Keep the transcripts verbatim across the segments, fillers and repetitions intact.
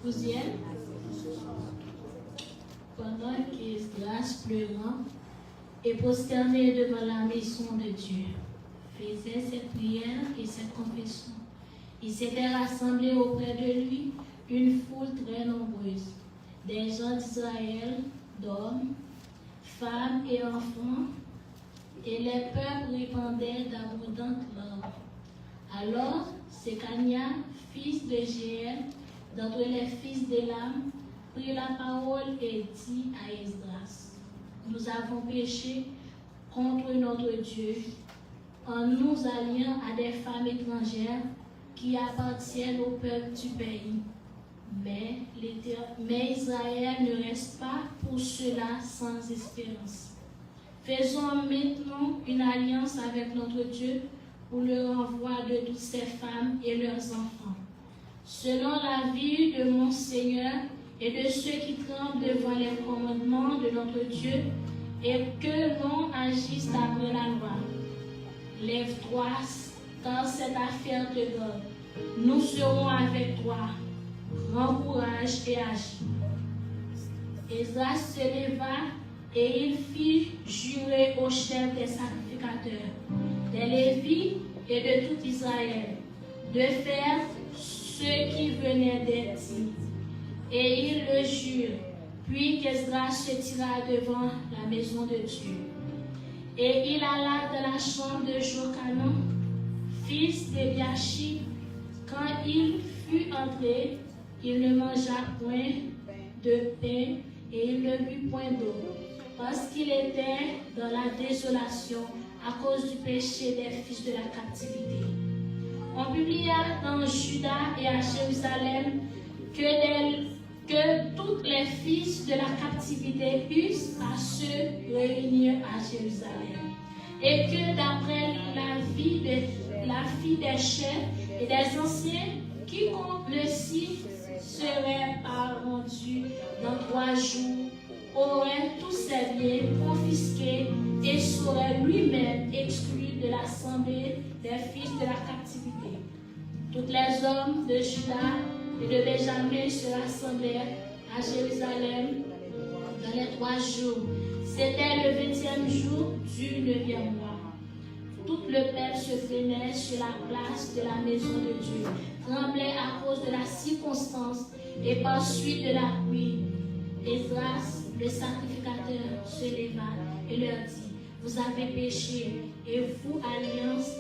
Douzième. Pendant qu'Esdras, pleurant et prosterné devant la maison de Dieu, faisait cette prière et cette confession, il s'était rassemblé auprès de lui une foule très nombreuse, des gens d'Israël, d'hommes, femmes et enfants, et les peuples répandaient d'abondantes larmes. Alors Sécania, fils de Jéhiel, d'entre les fils d'Élam, prit la parole et dit à Esdras : Nous avons péché contre notre Dieu en nous alliant à des femmes étrangères qui appartiennent au peuple du pays. Mais l'Éter-, mais Israël ne reste pas pour cela sans espérance. Faisons maintenant une alliance avec notre Dieu pour le renvoi de toutes ces femmes et leurs enfants, selon l'avis de mon Seigneur et de ceux qui tremblent devant les commandements de notre Dieu et que l'on agisse d'après la loi. Lève-toi, car cette affaire te garde. Nous serons avec toi. Prends courage et agis. Esdras se leva et il fit jurer au chef des sacrificateurs, des Lévites et de tout Israël, de faire ce qui venait d'être dit. Et il le jure. Puis qu'Esdras se tira devant la maison de Dieu. Et il alla dans la chambre de Jochanan, fils d'Éliachib. Quand il fut entré, il ne mangea point de pain et il ne but point d'eau, parce qu'il était dans la désolation à cause du péché des fils de la captivité. On publia dans Juda et à Jérusalem que des que tous les fils de la captivité eussent à se réunir à Jérusalem, et que d'après l'avis de la fille des chefs et des anciens, quiconque ne s'y serait pas rendu dans trois jours aurait tous ses biens confisqués et serait lui-même exclu de l'assemblée des fils de la captivité. Tous les hommes de Juda et de Benjamin se rassemblèrent à Jérusalem dans les trois jours. C'était le vingtième jour du neuvième mois. Tout le peuple se tenait sur la place de la maison de Dieu, tremblait à cause de la circonstance et par suite de la pluie. Esdras, le sacrificateur, se leva et leur dit : Vous avez péché et vous alliance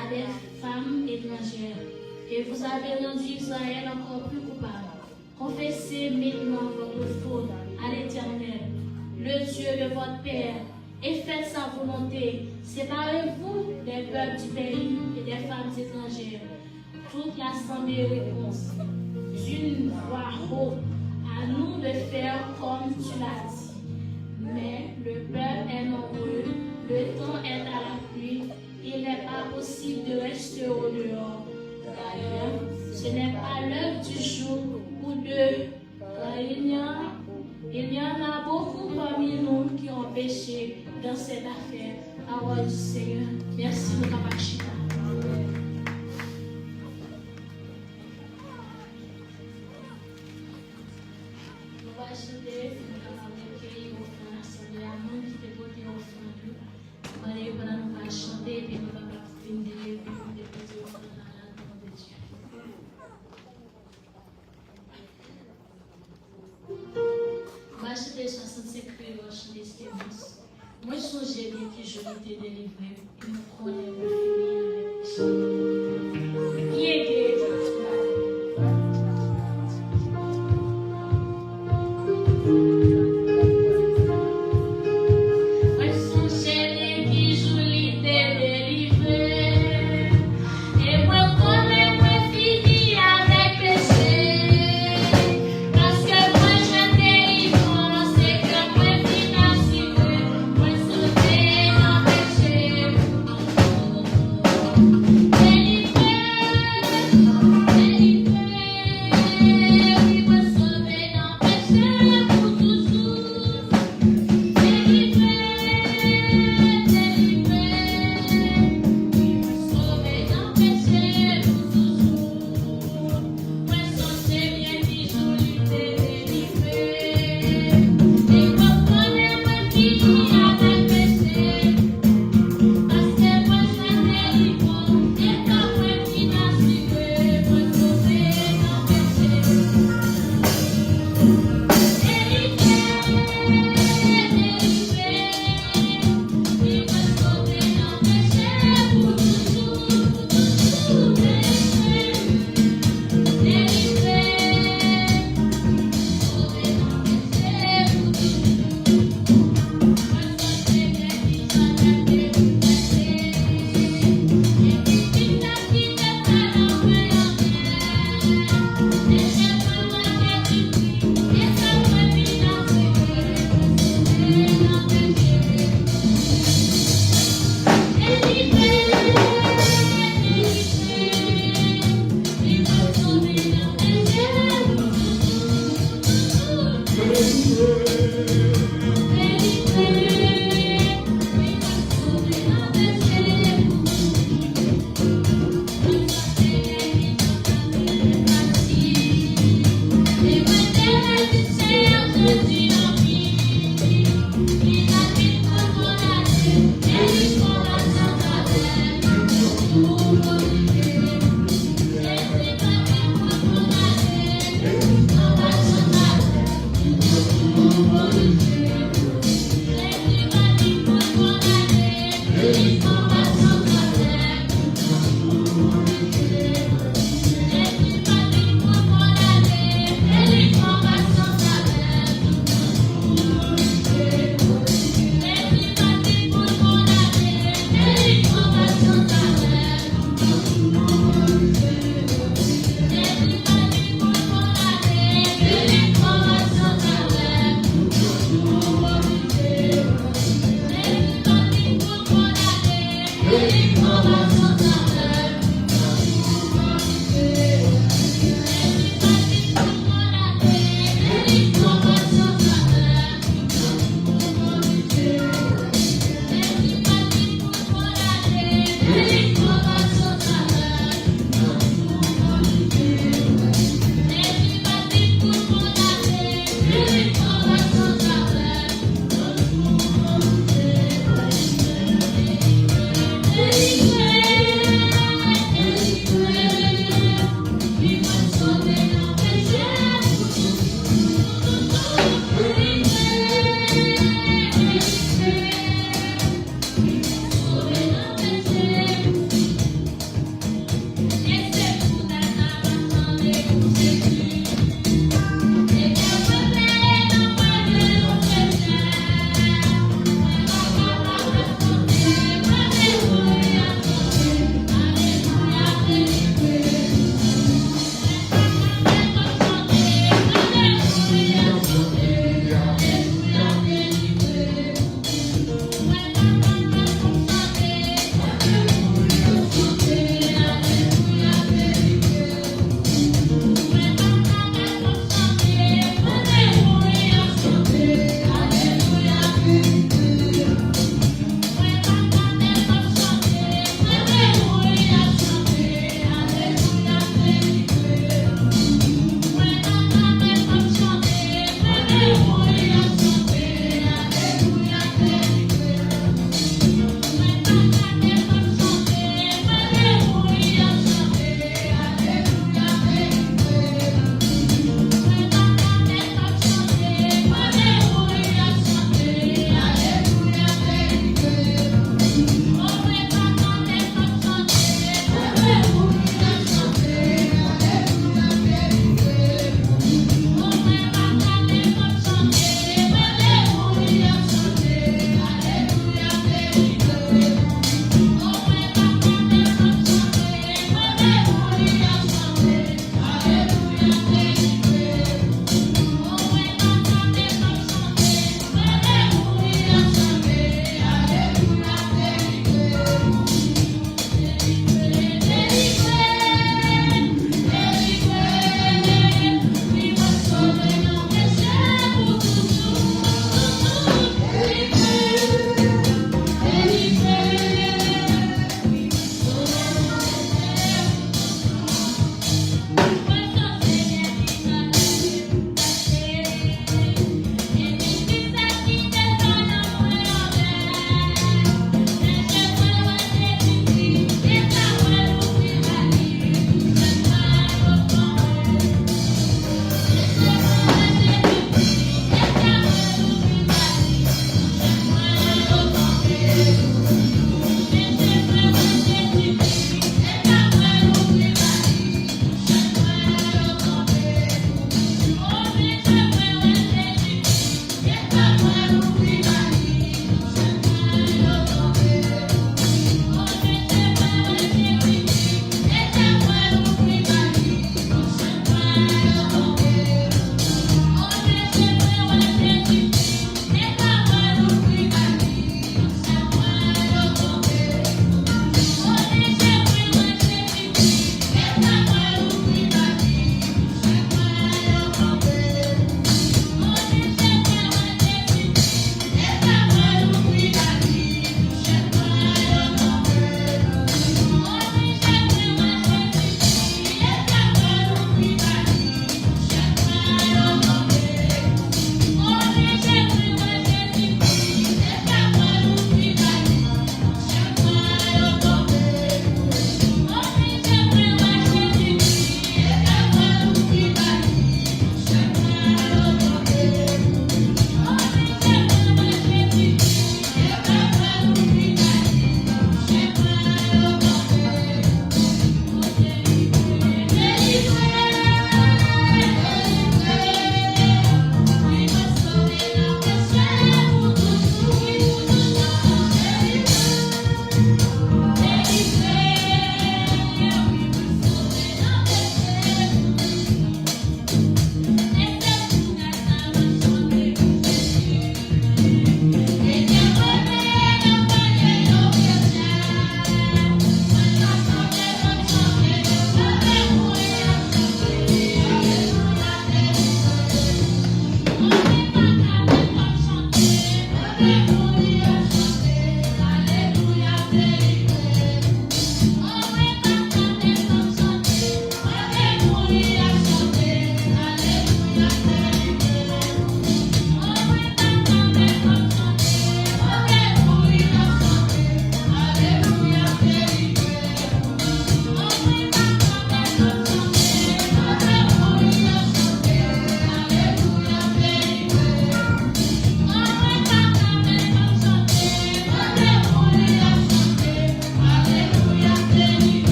à des femmes étrangères, et vous avez rendu Israël encore plus coupable. Confessez maintenant votre faute à l'Éternel, le Dieu de votre père, et faites sa volonté. Séparez-vous des peuples du pays et des femmes étrangères. Toute l'assemblée répondit d'une voix rauque : À nous de faire comme tu l'as dit. Mais le peuple est nombreux, le temps est à la pluie, il n'est pas possible de rester au dehors. D'ailleurs, ce n'est pas l'œuvre du jour ou deux, car il y a, il y en a beaucoup parmi nous qui ont péché dans cette affaire. Parole du Seigneur. Mèsi, nou kapab chita. Nou va chante, nou kapab rekeyi ofrann asanble a, moun ki te pote ofrann yo. Mande yo pandan nou va chante, epi nou kapab vin dèyè pou nou depoze ofrann nan la grandeur de Dieu. Nou va chante swasannsenk kreyòl, chante Esperans. Mwen sonje byen ki jou li te delivre m, e mwen konnen mwen fini avèk peche. Byen ke Mwen sonje byen ki jou li te delivre m, e mwen konnen mwen fini avèk peche. Paske mwen jwenn delivrans, e kè mwen vin asire, mwen sove nan peche. Delivrans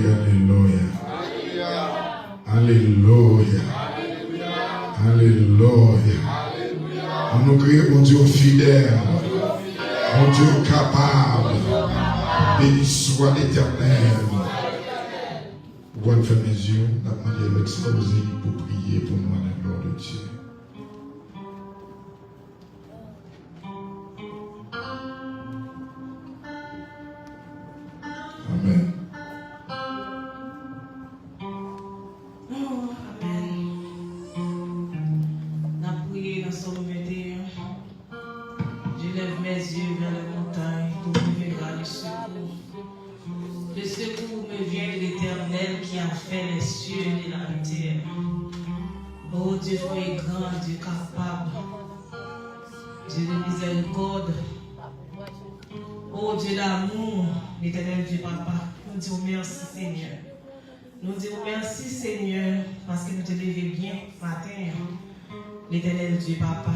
Alelouya. Alelouya. Alelouya. An nou kriye Bondye fidèl. Bondye kapab. Beni swa Letènèl. Ou pral fèmen zye w, n ap mande avèk sa oze pou priye pou nou nan glwa de Dye. Amèn. Oh, amèn. N ap priye nan Sòm venteyen. Je lève mes yeux vers les montagnes, d'où me viendra le secours. Le secours me vient de l'Éternel qui a fait les cieux et la terre. Oh Dieu fort et grand, Dieu capable, Dieu de miséricorde, oh Dieu d'amour, Letènèl Dye Papa, nou di w mèsi, Senyè. Nou di w mèsi, Senyè, paske nou te leve byen maten an. Letènèl Dye Papa.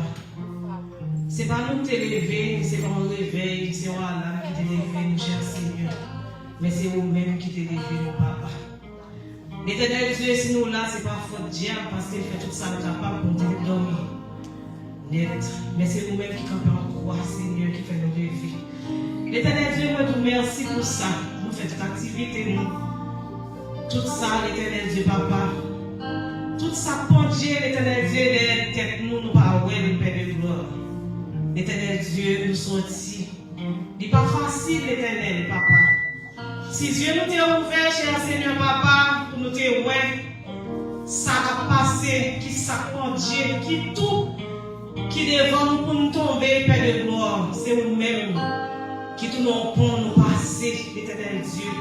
Se pa nou ki te leve, se pa yon revèy, se yon alam ki te leve nou, chè Senyè. Men se ou menm ki te leve nou, Papa. Letènèl Dye, si nou la, se pa fòt dyab, paske l fè tout sa l kapab pou nou te dòmi nèt. Men se ou menm ki kanpe an kwa, Senyè, ki fè nou leve. Letènèl Dye, mwen di w mèsi pou sa. Nou fè tout aktivite nou. Tout sa, Letènèl Dye, Papa. Tout sa k pandye, Letènèl Dye, dèyè tèt nou, nou pa wè l, Pè de glwa. Letènèl Dye, nou sòti. Li pa fasil, Letènèl, Papa. Si zye nou te ouvè, chè Senyè Papa, pou nou te wè sa k ap pase, ki sa k pandye, ki tou ki devan nou pou nou tonbe, Pè de glwa, se ou menm ki tounen yon pon nou pase, Letènèl Dye.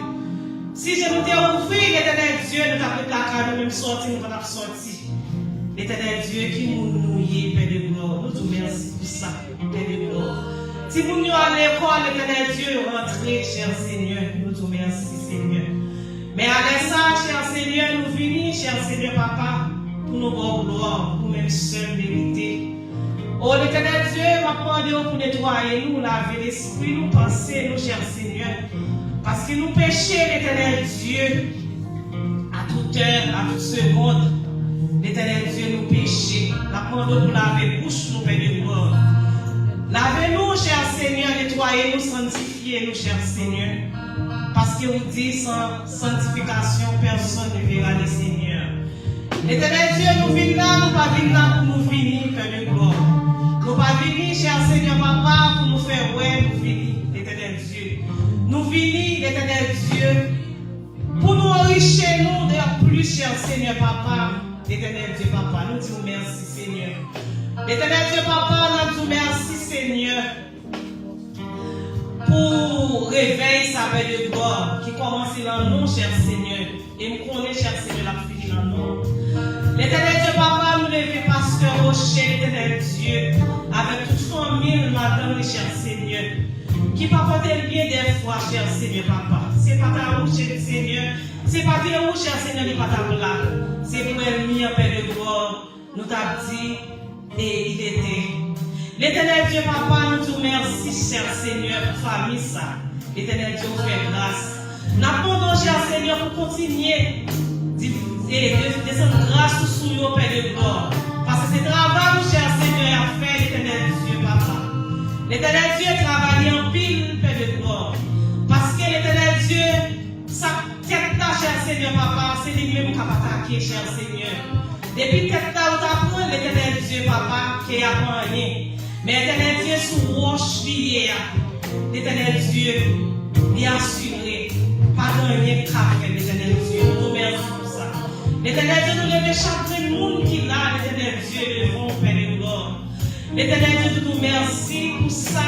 Si je nou te ouvri, Letènèl Dye, nou t ap ret lakay nou, menm sòti, nou pa t ap sòti. Letènèl Dye, ki moun nou ye, Pè de glwa, nou di w mèsi pou sa, Pè de glwa. Timoun yo al lekòl, Letènèl Dye, yo rantre, chè Senyè, nou di w mèsi, Senyè. Men alè sa, chè Senyè, nou vini, chè Senyè Papa, pou nou ba w glwa, ou menm sèl merite. O Letènèl Dye, m ap mande w pou netwaye nou, lave lespri nou, panse nou, chè Senyè. Paske nou peche, Letènèl Dye, a tout è, a tout segond. Letènèl Dye, nou peche. N ap mande w pou lave bouch nou, Pè de glwa. Lave nou, chè Senyè, netwaye nou, sanntifye nou, chè Senyè. Paske ou di, san santifikasyon, pèsonn ne vera le Senyè. Letènèl Dye, nou vin la, nou pa vin la pou nou vini, Pè de glwa. Nou pa vini, chè Senyè Papa, pou nou fè wè nou vini, Letènèl Dye. Nou vini, Letènèl Dye, pou nou anrichi nou de plis, chè Senyè Papa, Letènèl Dye Papa. Nou di w mèsi, Senyè. Letènèl Dye Papa, n ap di w mèsi, Senyè. Pou revèy sa, Pè de glwa, ki kòmanse nan non, chè Senyè. E m konnen, chè Senyè, l ap fini nan non. Letènèl Dye Papa, nou leve pastè Rocher, Letènèl Dye, avèk tout fanmi l, madanm li, chè Senyè, ki pa pote l byen dèfwa, chè Senyè Papa. Se pa ta ou, chè Senyè, se pa te ou, chè Senyè, li pa t ap la. Se pou ènmi an, Pè de glwa, nou t ap di, e il était. Letènèl Dye Papa, nou di w mèsi, chè Senyè, pou fanmi sa. Letènèl Dye, ou fè gras. N ap mande w, chè Senyè, pou kontinye di- e de- desann gras ou sou yo, Pè de glwa. Paske se travay ou, chè Senyè, y ap fè, Letènèl Dye Papa. Letènèl Dye, travay li anpil, Pè de glwa. Paske, Letènèl Dye, sa tèt la, chè Senyè Papa, se li menm k ap atake, chè Senyè. Depi tèt la ou ta pran, Letènèl Dye Papa, ke y ap anyen. Men Letènèl Dye, sou wòch li ye a, Letènèl Dye, li asire. Pa gen anyen k ka fè, Letènèl Dye. Nou di w mèsi pou sa. Letènèl Dye, nou leve chak grenn moun ki la, Letènèl Dye, devan w, Pè de glwa. Letènèl Dye, nou di w mèsi pou sa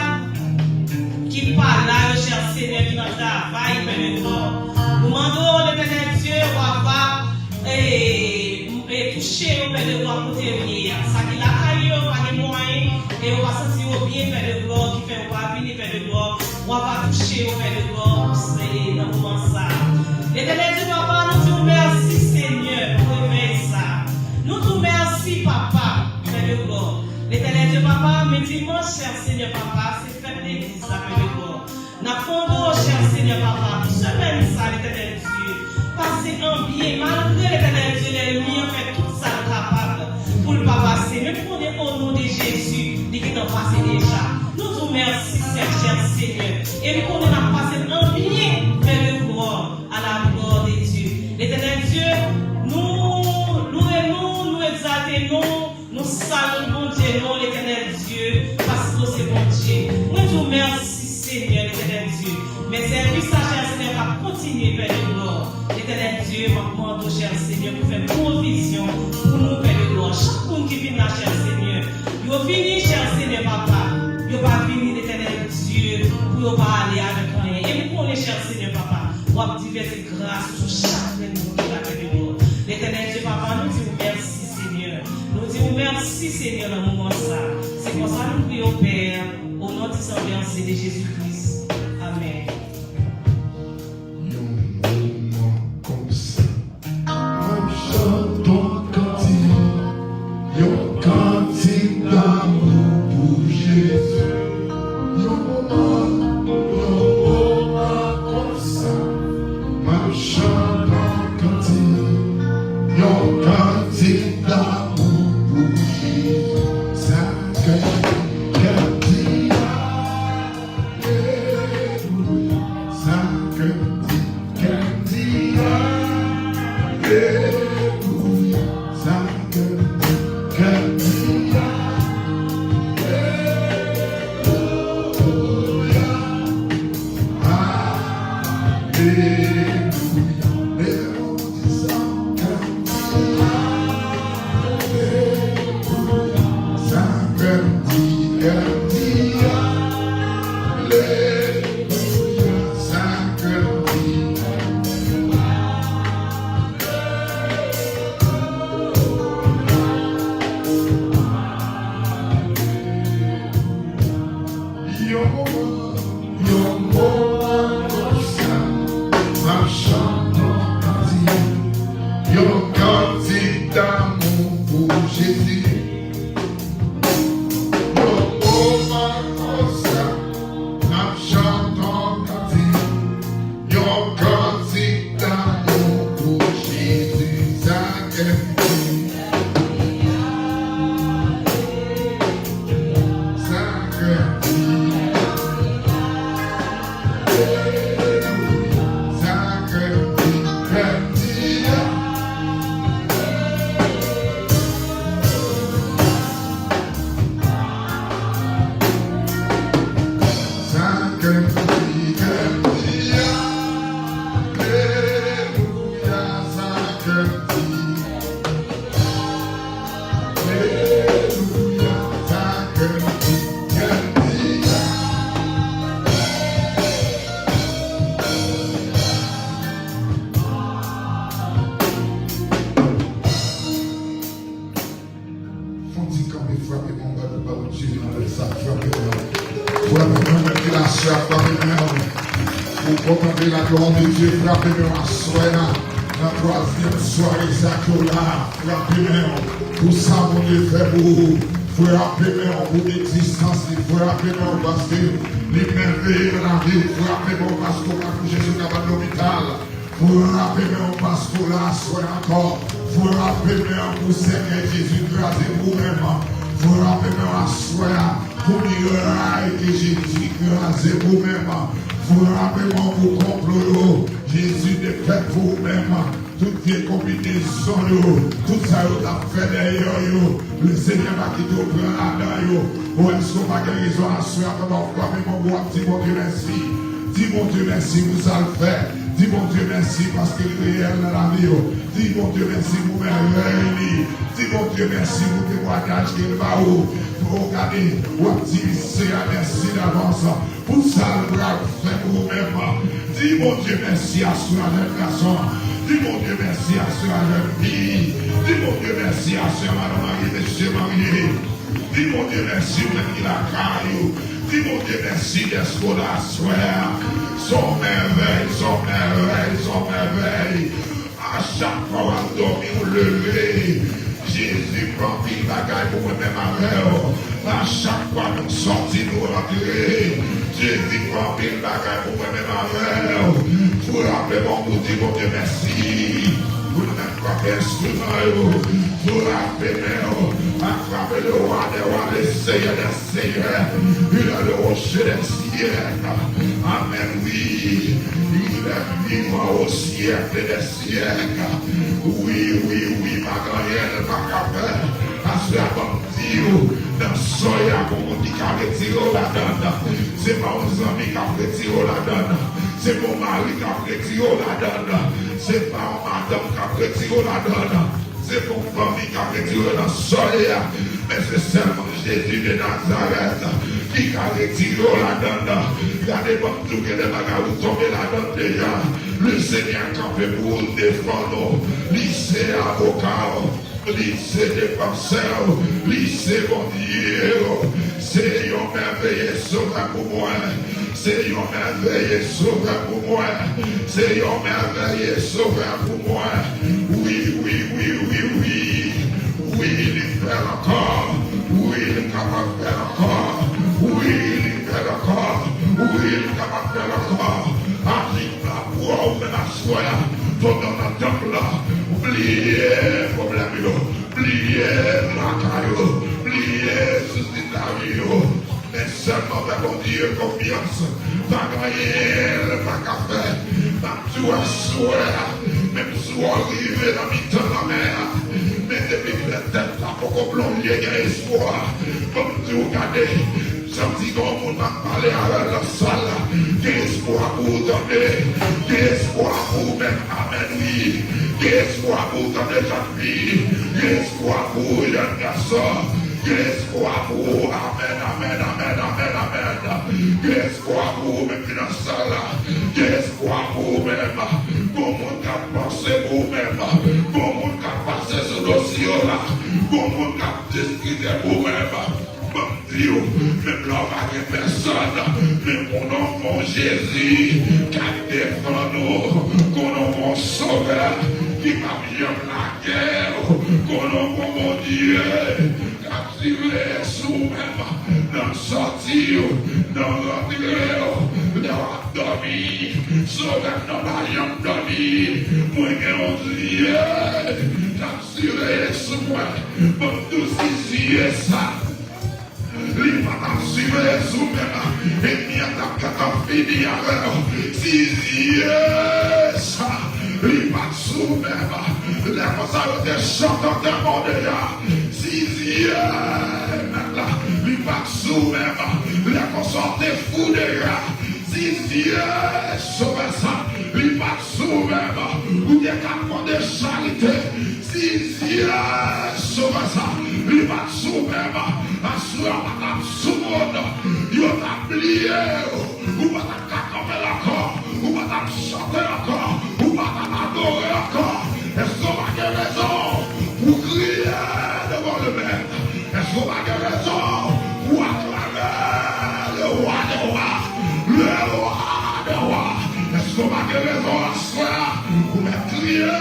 ki pa la yo, chè Senyè, ki nan travay, Pè de glwa. Nou mande w, Letènèl Dye, w ap, e, e, touche yo, Pè de glwa, kote yo ye a. Sa ki lakay yo, pa gen mwayen, e yo pa santi yo byen, Pè de glwa, ki fè yo pa vini, Pè de glwa. W ap touche yo, Pè de glwa, se nan moman sa a. Letènèl Dye, Papa, nou di w mèsi, Senyè, pou revèy sa a. Nou di w mèsi, Papa, Pè de glwa. Letènèl Dye, Papa, men dimanch, chè Senyè, Papa, se fèt legliz la, Pè de glwa. N ap mande w, chè Senyè, Papa, pou semèn sa, Letènèl Dye, Malgre Letènèl Dye lènmi an fè tout sa l kapab pou l pa pase, men m konnen o non de Jezi, li gentan pase deja. Nou di w mèsi, chè Senyè. E m konnen n ap pase l an byen, fè de glwa à la gloire de Dieu. Letènèl Dye, nou louwe non w, nou egzalte non w, nou salye Bondye non w, Letènèl Dye, paske w se Bondye. Mwen di w mèsi, Senyè, Letènèl Dye. Men sèvis la, chè Senyè, k ap kontinye fè de glwa. Letènèl Dye, m ap mande w, chè Senyè, pou fè pwovizyon pou nou fè de glwa. Chak moun ki vin la, chè Senyè, yo vini, chè Senyè, papa. Yo pa vini, Letènèl Dye, pou yo pa ale avèk anyen. E m konnen, chè Senyè, papa, w ap divèse gras sou chak grenn moun ki la fè de glwa. Letènèl Dye, papa, nou di w mèsi, Senyè. Nou di w mèsi, Senyè, nan moman sa. Se konsa nou priye w, Pè, o non di san vèse de Jezi Kris. Amèn. Yon moman konsa. M ap chante yon kantik, yon kantik damou pou Jezi. Yon moman, yon moman konsa. M ap chante yon kantik, yon kantik damou pou Jezi. Sa kè, kè di a. Alelouya, sa kè m di, kè m di, alelouya, sa kè m di, kè m di, alelouya, alelouya. Leve men w pou di sa, kè m di, alelouya, sa kè m di, kè m di, alelouya. Yon moman, yon moman konsa, m ap chante yon kantik, yon kantik damou pou Jezi. Yon moman konsa, n ap chante yon kantik, yon kantik damou pou Jezi. Sa kè m di, sa kè m di, sa kè m di, kè m di. Sa kè m di, kè m di, alelouya, sa kè m di, alelouya, sa kè m di, kè m di. Fon ti kanpe, frape men w, bat pou Bondye nan lè sa, frape men w. Frape men w, mèt ki la sè a, frape men w. Pou kontanple la glwa de Dye, frape men w aswè a. Nan twazyèm sware sa ke w la, frape men w. Pou sa Bondye fè pou ou, frape men w pou egzistans li, frape men w paske li mèveye nan lavi w, frape men w paske w ka koute sou kabann lopital. Frape men w paske w la aswè ankò. Frape men w pou sèkèy Jezi kraze pou ou menm. Frape men w aswè a pou miray ke Jezi kraze pou ou menm. Frape men w pou konplo yo Jezi defèt pou ou menm. Tout vye konbinezon yo, tout sa yo t ap fè dèyè yo, Lesenyè pa kite w pran ladan yo. Ou èske w pa gen rezon aswè a, pandan w frape men w, w ap di Bondye mèsi? Di Bondye mèsi pou sa l fè. Di Bondye mèsi paske l reyèl nan lavi w. Di Bondye mèsi pou mèvèy li. Di Bondye mèsi pou temwayaj ke l ba ou. Pou w gade, w ap di Senyè a mèsi davans pou sa l pral fè pou ou menm. Di Bondye mèsi aswè a, jèn gason. Di Bondye mèsi aswè a, jèn fi. Di Bondye mèsi aswè a, madanm marye, mesye marye. Di Bondye mèsi, ou menm ki lakay ou. Di Bondye mèsi dèske w la aswè a. Se yon mèvèy, se yon mèvèy, se yon mèvèy. A chak fwa w ap dòmi, ou leve. Jezi fè anpil bagay pou mwen menm avè w. A chak fwa nou sòti, nou rantre. Jezi fè anpil bagay pou mwen menm avè w. Frape men w pou di Bondye mèsi. Frape enstriman yo, frape men yo, frape le roi des rois, le seigneur des seigneurs, il est le rocher des siècles. Amen, wi, il est vivant au siècle des siècles. Wi, wi, wi, pa gen anyen l pa ka fè. Aswè a, ban m di w, nan sòy a, gon moun ki ka retire w ladan l. Se pa yon zanmi k ap retire w ladan l. Se pa yon mari k ap retire w ladan l. Se pa yon madanm k ap retire w ladan l. Se pa yon fanmi k ap retire w nan sòy a. Men se sèlman Jezi de Nazarèt ki ka retire w ladan l. Gade, ban m di w, gen de bagay ou tonbe ladan l deja. Le Senyè kanpe pou ou, l defann ou. Li se avoka w. Li se defansè w, li se Bondye w. Se yon mèveye sovè pou mwen. Se yon mèveye sovè pou mwen. Se yon mèveye sovè pou mwen. Wi, wi, wi, wi, wi. Wi, li fè l ankò. Wi, li kapab fè l ankò. Wi, li fè l ankò. Wi, li kapab fè l ankò. Aji nan pwa ou menm aswè a. Fò w nan tanp lan. Bliye pwoblèm yo. Bliye traka yo, bliye sousi lavi yo. Men sèlman fè Bondye konfyans. Pa gen anyen l pa ka fè. M ap di w aswè a, menm si w rive nan mitan lanmè a, men depi lè tèt la poko plonje, gen espwa. Ban m di w, gade, Santi gon moun m ap pale avè l nan sal la. Gen espwa pou ou tande. Gen espwa pou ou menm. Amèn, wi. Gen espwa pou ou tande, jèn fi. Gen espwa pou ou, jèn gason. Gen espwa pou ou. Amèn, amèn, amèn, amèn, amèn. Gen espwa pou ou menm ki nan sal la. Gen espwa pou ou menm. Gon moun k ap panse pou ou menm. Gon moun k ap pase sou dosye w la. Gon moun k ap diskite pou ou menm. Ban m di w, menm lè w pa gen pèsòn, men gon non bon Jezi k ap defann ou, gon non bon Sovè ki p ap janm lage w, gon non bon Bondye k ap siveye sou ou menm, nan sòti w, nan rantre w, lè w ap dòmi, Sovè m nan pa janm dòmi, mwen gen yon Dye k ap siveye sou mwen, ban m di w si Dye sa. Li pa t ap siveye sou menm, ènmi an t ap gentan fini avè w. Si Dye sa, li pa t sou menm, lè konsa yo te chante an tèmon deja. Si Dye mèt la, li pa t sou menm, lè konsa w te fou deja. Si Dye Sovè sa, li pa t sou menm, ou te ka mande charite. Si Dye Sovè sa, li pa t sou menm, aswè a w pa t ap sou moun, yo t ap bliye w, ou pa t ap ka kanpe l ankò, ou pa t ap chante l ankò, ou pa t ap adore l ankò. Èske w pa gen rezon pou w kriye devan Lemèt? Èske w pa gen rezon pou w aklame Lewa dè wa, Lewa dè wa? Èske w pa gen rezon aswè a pou w mèt kriye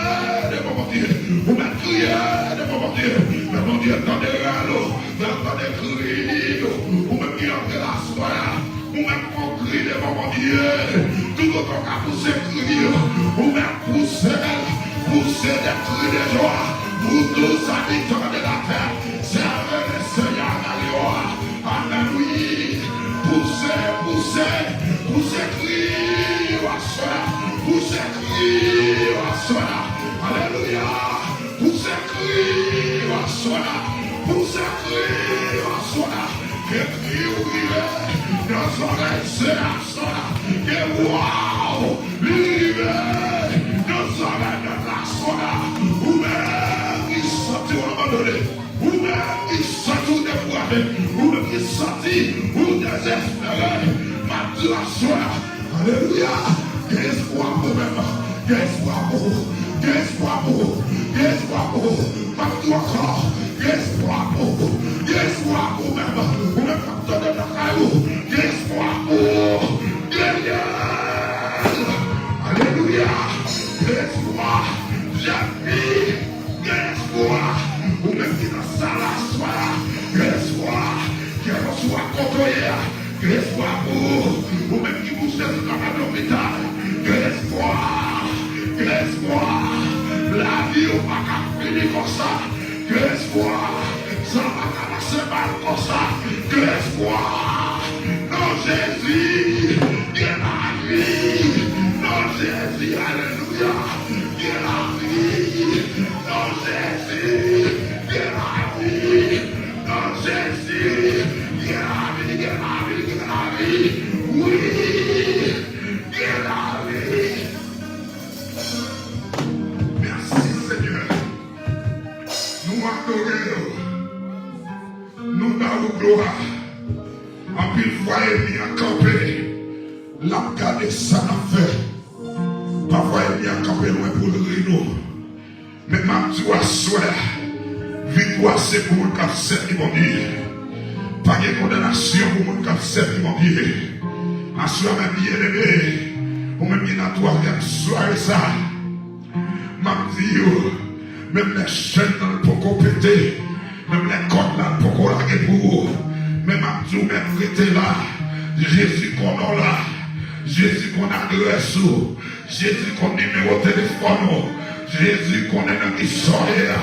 devan Bondye? Pou w mèt kriye devan Bondye. Fè Bondye tande rèl ou, fè l tande kri ou. Ou menm ki antre la aswè a, ou mèt fè yon kri devan Bondye. Toutotan w ka pouse kri ou, ou mèt pouse l, pouse des cris de joie pour tous habitants de la terre. Serre le Seigneur dans les rois. Amèn, wi. Pouse, pouse, pouse kri ou aswè a. Pouse kri ou aswè a. Alelouya. Pouse kri ou aswè a. Pouse kri ou aswè a. Ke kri ou rive nan zòrèy Seyè a aswè a. Ke vwa ou li rive nan zòrèy Mèt la aswè a. Ou menm ki santi w abandone, ou menm ki santi w dekouraje, ou menm ki santi ou dezespere, m ap di w aswè a, alelouya, gen espwa pou ou menm. Gen espwa pou ou. Gen espwa pou ou. Gen espwa pou ou. M ap di w ankò. Gen espwa pou ou. Gen espwa pou ou menm. Ou menm k ap tande m nan kay ou. Gen espwa pou ou. Gen, gen. Alelouya. Gen espwa. Jèn fi. Gen espwa. Ou menm ki nan sal la aswè a. Gen espwa. Kèlkanswa kote w ye a. Gen espwa pou ou. Ou menm ki kouche sou kanapè lopital. Gen espwa. Gen espwa. Lavi ou p Ke espwa, sa pa ka pase mal konsa. Ke espwa, nan Jezi, gen lavi. Nan Jezi, alelouya, gen lavi. Nan Jezi, gen lavi. Nan Jezi, gen lavi, gen lavi, gen lavi. Wi, gen lavi. Mèsi, Senyè. Nou adore w. Nou ba ou glwa. Anpil fwa, ènmi an kanpe. L ap gade sa n ap fè. Pafwa, ènmi an kanpe lwen pou l ri nou. Men m ap di w aswè a, viktwa se pou moun k ap sèvi Bondye. Pa gen kondanasyon pou moun k ap sèvi Bondye. Aswè a, men byeneme, ou menm ki nan twazyèm sware sa a, m ap di w, menm lè chèn nan poko pete, menm lè kòd la poko lage pou ou, men m ap di w, menm rete la. Jezi konnen w la. Jezi konn adrès ou. Jezi konn nimewo telefòn ou. Jezi konnen nan ki sa w ye a.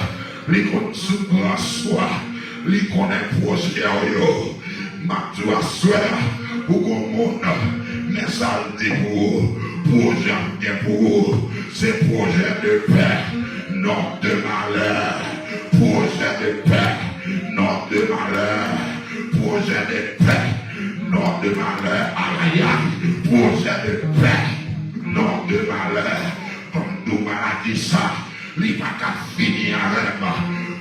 Li konn soufrans ou a. Li konnen pwojè w yo. M ap di w aswè a, ou gon moun, men sa l di pou ou, pwojè m gen pou ou, se pwojè de pè, non de malè. Pwojè de pè, non de malè. Pwojè de pè, non de malè. Alaya, pwojè de pè, non de malè. Ban m di w maladi sa, li pa ka fini avè m.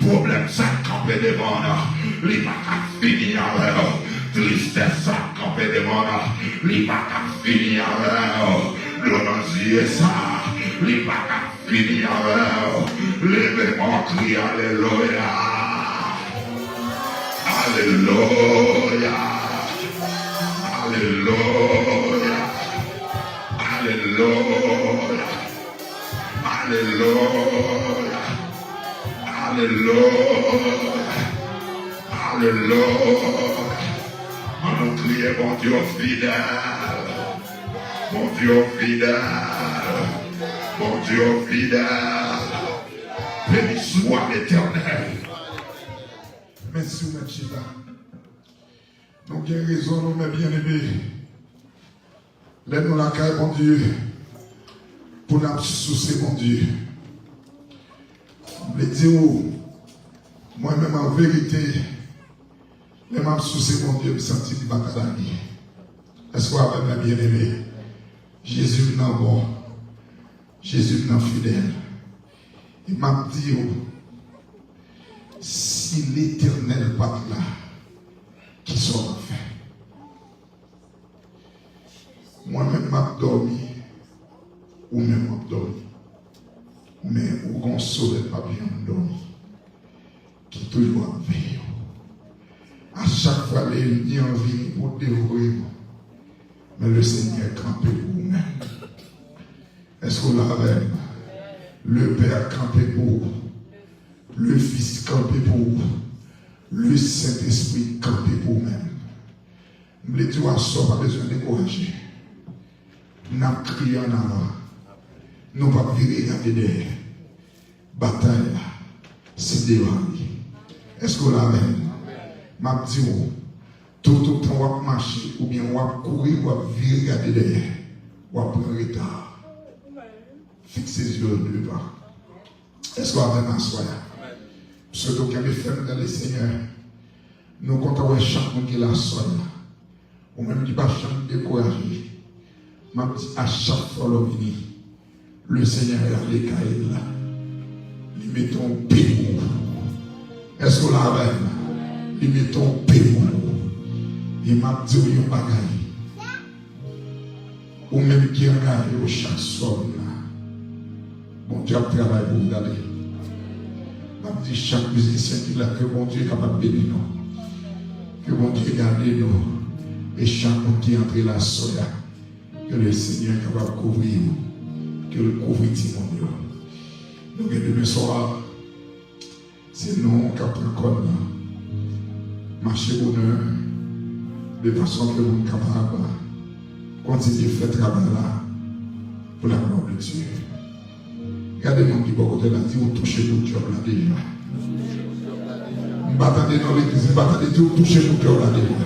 Pwoblèm sa k kanpe devan w, li pa ka fini avè w. Tristès sa k kanpe devan w, li pa ka fini avè w. Dlo nan zye sa, li pa ka fini avè w. Leve men w, kriye alelouya. Alelouya. Alelouya. Alelouya. Alelouya. Alelouya. Alelouya. Ann nou kriye, Bondye w fidèl. Bondye w fidèl. Bondye w fidèl. Beni swa Letènèl. Mèsi, ou mèt chita. Nou gen rezon, nou, men byeneme. Lè nou lakay Bondye, pou n ap souse Bondye. M vle di w, mwen menm, an verite, lè m ap souse Bondye, m santi m pa ka lage. Èske w avè m, men byeneme? Jezi m nan bon. Jezi m nan fidèl. E m ap di w, si Letènèl pa t la, kisa w t ap fè? Mwen menm, m ap dòmi, ou menm w ap dòmi. Men ou gon solèy k p ap janm dòmi, ki toujou ap veye w. A chak fwa lènmi an vini pou devore w, men Lesenyè kanpe pou ou menm. Èske w la avè m? Le Pè kanpe pou ou. Le Fis kanpe pou ou. Le Sentespri kanpe pou ou menm. M vle di w aswè, w pa bezwen dekouraje. N ap kriye ann avan. Nou p ap vire gade dèyè. Batay la, se devan li. Èske w la avè m? M ap di w, toutotan w ap mache oubyen w ap kouri, w ap vire gade dèyè, w ap pran reta. Fikse zye w devan. Èske w avè m aswè a? M swete w kenbe fèm nan Lesenyè. Nou kontan wè chak moun ki la aswè a. Ou menm ki pa janm dekouraje, m ap di, a chak fwa lè w vini, Lesenyè rale kay la, li mete yon pe pou ou. Èske w la avè m? Li mete yon pe pou ou. E m ap di w yon bagay. Ou menm ki angaje w chak swa w vin la, Bondye ap travay pou w, gade. M ap di chak mizisyen ki la, ke Bondye kapab beni nou. Ke Bondye gade nou. E chak moun ki antre la aswè a, ke Lesenyè kapab kouvri w. Ke l kouvri timoun yo. Nou gen demen swa. Se nou k ap pran kòn nan. Mache bonè, de fason ke moun kapab kontinye fè travay la pou la glwa de Dye. Gade moun ki bò kote l la, di, ou touche bout djòb la deja. M pa tande non legliz, m pa tande tou, touche kout kè w la devan.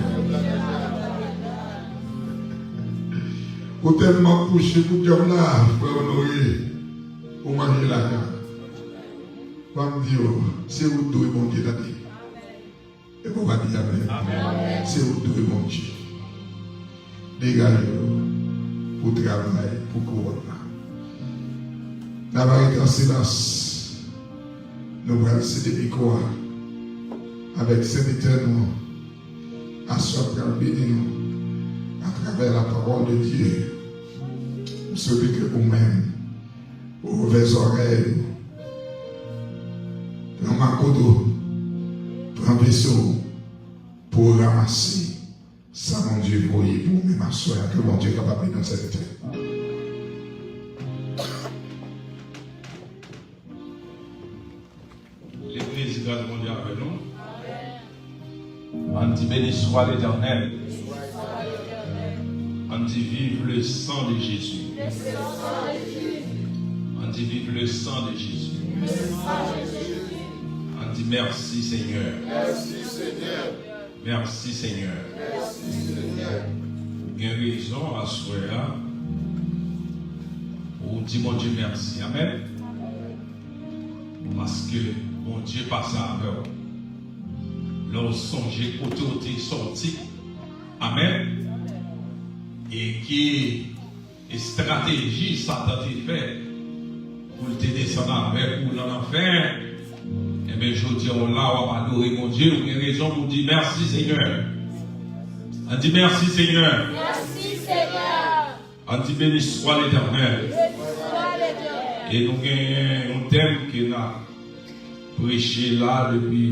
Ou tèlman touche kout kè w la, frè Honoré, ou manje lajan. Ban m di w, se ou k dwe Bondye tande. E pou w pa di amèn. Amèn. Se ou k dwe Bondye. Degaje w pou travay pou kouwòn nan. N ap rete an silans. Nou pral sede mikwo a avèk sèvitè nou aswè k pral beni nou atravè la parole de Dieu. M swete ke ou menm, ou ouvè zòrèy ou, pran makout ou, pran veso w pou w ranmase sa Bondye voye pou ou menm aswè a. Ke Bondye kapab beni w, sèvitè. Legliz, gras Bondye avè nou. Ann di, béni soit l'Éternel. Ann di, vive le sang de Jésus. Ann di, vive le sang de Jésus. Ann di, merci Seigneur. Merci Seigneur. Merci Seigneur. Ou gen rezon aswè a pou w di Bondye mèsi. Amèn. Paske Bondye pase avè w. Lè w sonje kote w te sòti. Amèn. E ki estrateji Satan te fè pou l te desann avèk ou nan lanfè, enben, jodi a w la, w ap adore Bondye, ou gen rezon pou w di, mèsi, Senyè. Ann di, mèsi, Senyè. Mèsi, Senyè. Ann di, béni soit l'Éternel. Béni soit l'Éternel. E nou genyen yon tèm ke n ap preche la depi,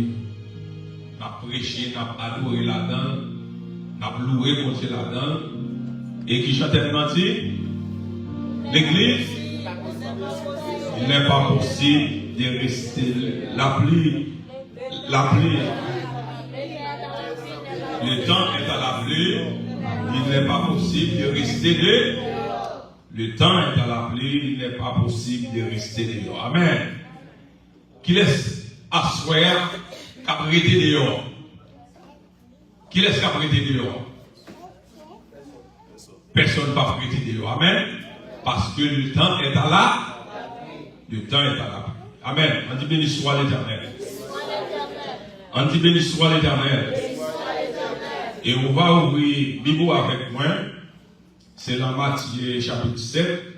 n ap preche, n ap adore ladan l, n ap louwe Bondye ladan l. E ki jan tèm nan di? Legliz, il n'est pas possible de rester la pluie. La pluie. Le temps est à la pluie. Il n'est pas possible de rester de. Le temps est à la pluie. Il n'est pas possible de rester dehors. Amèn. Kilès aswè a k ap rete deyò? Kilès k ap rete deyò? Pèsonn p ap rete deyò. Amèn. Paske le temps est à la, le temps est à la pluie. Amèn. Ann di, béni soit l'Éternel. Ann di, béni soit l'Éternel. E ou va ouvri Bib ou avèk mwen. Se nan Matye chapit sèt,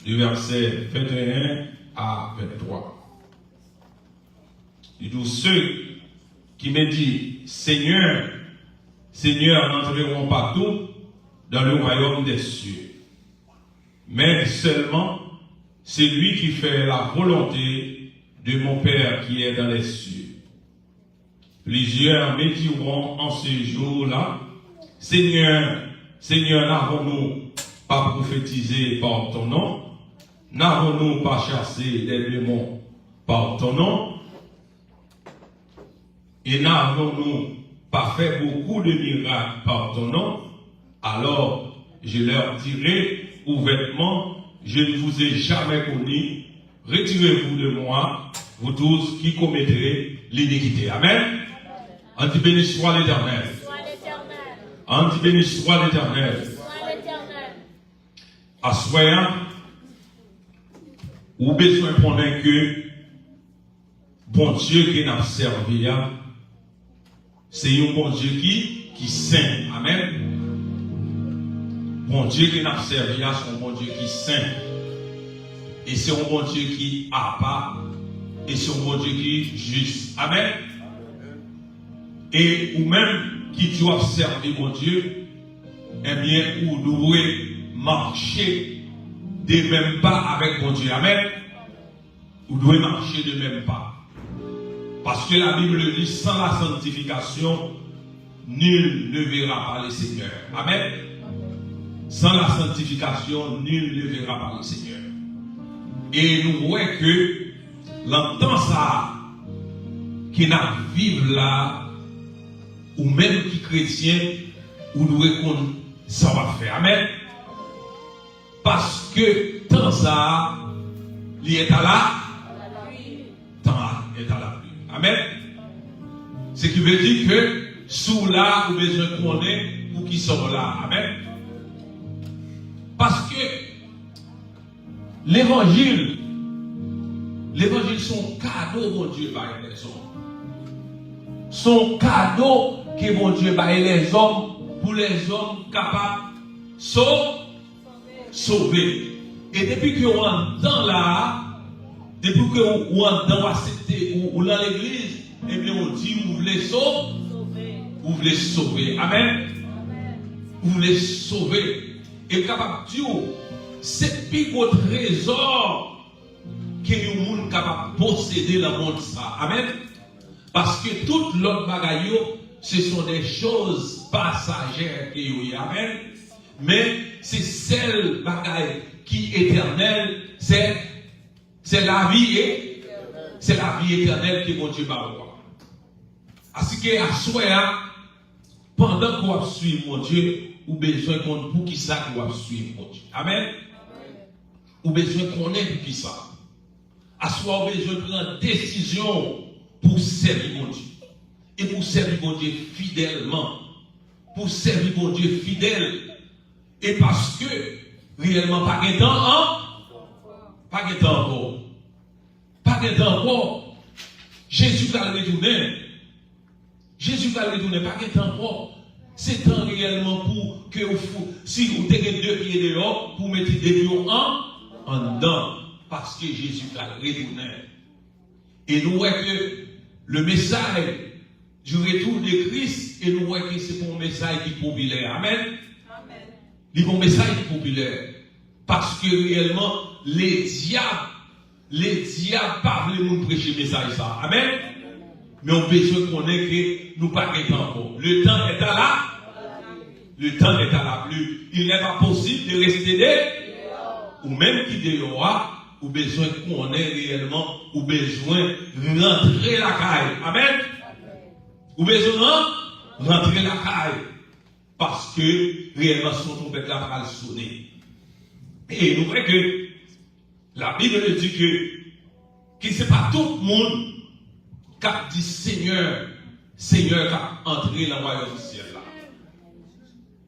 de vèsè venteyen a venntwa. Il dit, ceux qui me disent, Seigneur, Seigneur, n'entreront pas tous dans le royaume des cieux, mais seulement celui qui fait la volonté de mon Père qui est dans les cieux. Plusieurs me diront en ce jour-là, Seigneur, Seigneur, n'avons-nous pas prophétisé par ton nom? N'avons-nous pas chassé des démons par ton nom? Et n'avons-nous pas fait beaucoup de miracles par ton nom? Alors je leur dirai ouvertement, je ne vous ai jamais connu, retirez-vous de moi, vous tous qui commettez l'iniquité. Amèn. Ann di, béni soit l'Éternel. Ann di, béni soit l'Éternel. Aswè a, ou bezwen konnen ke Bondye ke n ap sèvi a, se yon Bondye ki, ki sen. Amèn. Bondye ke n ap sèvi a, se yon Bondye ki sen. E se yon Bondye ki apa. E se yon Bondye ki jis. Amèn. E ou menm ki di w ap sèvi Bondye, ebyen, ou dwe mache de menm pa avèk Bondye. Amèn. Ou dwe mache de menm pa. Paske la Bible dit, sans la sanctification, nul ne verra pas le Seigneur. Amèn. Sans la sanctification, nul ne verra pas le Seigneur. E nou wè ke nan tan sa a ke n ap viv la, ou menm ki kretyen, ou dwe konn sa w ap fè. Amèn. Paske tan sa a, li est à la, tan a est à la pluie. Amèn. Se ki vle di ke si w la, ou bezwen konnen poukisa w la. Amèn. Paske levanjil, levanjil se yon kado Bondye bay lèzòm. Se yon kado ke Bondye bay lèzòm pou lèzòm kapab so-, sove. E depi ke w anndan la a, depi ke w anndan, w aksepte, ou, ou nan legliz, ebyen, ou di ou vle so-, ou vle sove. Amèn. Ou vle sove. E m kapab di w, se pi gwo trezò ke yon moun kapab posede nan mond sa. Amèn. Paske tout lòt bagay yo, ce sont des choses passagères ke yo ye. Amèn. Men, se sèl bagay ki etènèl, se, se lavi e, se lavi etènèl ke Bondye ba ou a. Asike aswè a, pandan ke w ap swiv Bondye, ou bezwen konn poukisa ke w ap swiv Bondye. Amèn. Ou bezwen konnen poukisa. Aswè a ou bezwen pran desizyon pou w sèvi Bondye. E pou w sèvi Bondye fidèlman. Pou w sèvi Bondye fidèl. E paske reyèlman pa gen tan an, pa gen tan ankò. Pa gen tan ankò. Jezi pral retounen. Jezi pral retounen, pa gen tan ankò. Se tan reyèlman pou ke ou fou. Si ou te gen de pye deyò, pou w mete de pye w an, anndan. Paske Jezi pral retounen. E nou wè ke le message du retour de Christ, e nou wè ke se pa yon mesaj ki popilè. Amèn. Li pa yon mesaj ki popilè. Paske reyèlman, ledyab, ledyab pa vle moun preche mesaj sa. Amèn. Men w bezwen konnen ke nou pa gen tan ankò. Le temps est à la, le temps est à la pluie. Il n'est pas possible de rester de, ou menm ki deyò a, ou bezwen konnen reyèlman, ou bezwen rantre lakay. Amèn. Ou bezwen ran-, rantre lakay. Paske reyèlman son twonpèt la pral sone. E nou wè ke la Bible di ke, ke se pa tout moun k ap di Senyè, Senyè k ap antre nan wayòm syèl la.